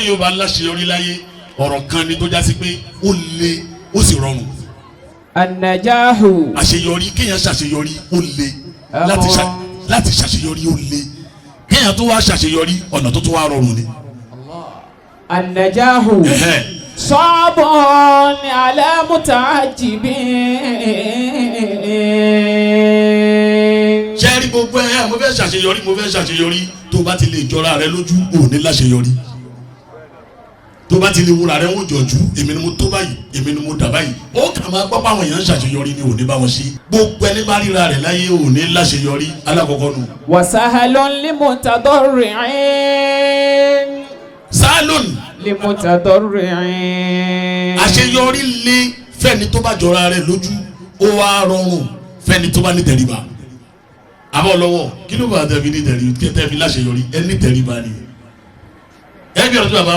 Yóò bá láṣeyọrí láyé, ọ̀rọ̀ kan ni tó já sí pé ó le, ó sì rọrùn. النجاح Àṣeyọrí, kéèyàn ṣàṣeyọrí, ó le láti ṣà láti ṣàṣeyọrí, ó le. Kéèyàn tó wá ṣàṣeyọrí, ọ̀nà tó tó wá rọrùn ni. النجاح Ẹ̀hẹ́n. صعب على متعجبين. Ṣé rí gbogbo ẹ, mo fẹ́ ṣàṣeyọrí, mo fẹ́ ṣàṣeyọrí, tó bá ti lè jọra rẹ lójú, ò ní láṣeyọrí. Tó bá ti lè wúra rẹ ń jọjú, èmi ni mo tó báyìí, èmi ni mo dà báyìí, ó kà máa gbọ́ pàwọn èèyàn ń ṣàṣeyọrí ni, ò ní bá wọn ṣe. Gbogbo ẹni bá ríra rẹ̀ láyé, ò ní láṣeyọrí. Alákọ̀ọ́kọ́ nù. وسهل لمتضرعين. Sálọ̀nù. لمتضرعين. Àṣeyọrí lé fẹ́ni tó bá jọra rẹ̀ lójú, ó wá rọrùn fẹ́ni tó bá ní tẹríba. Àbọ̀ lọ́wọ́ kí ló bá tẹ̀fi ní tẹ̀rí tẹ̀fi láṣeyọrí? Ẹ ní tẹríba ni ẹ bí ọ̀rọ̀ tó bàbá.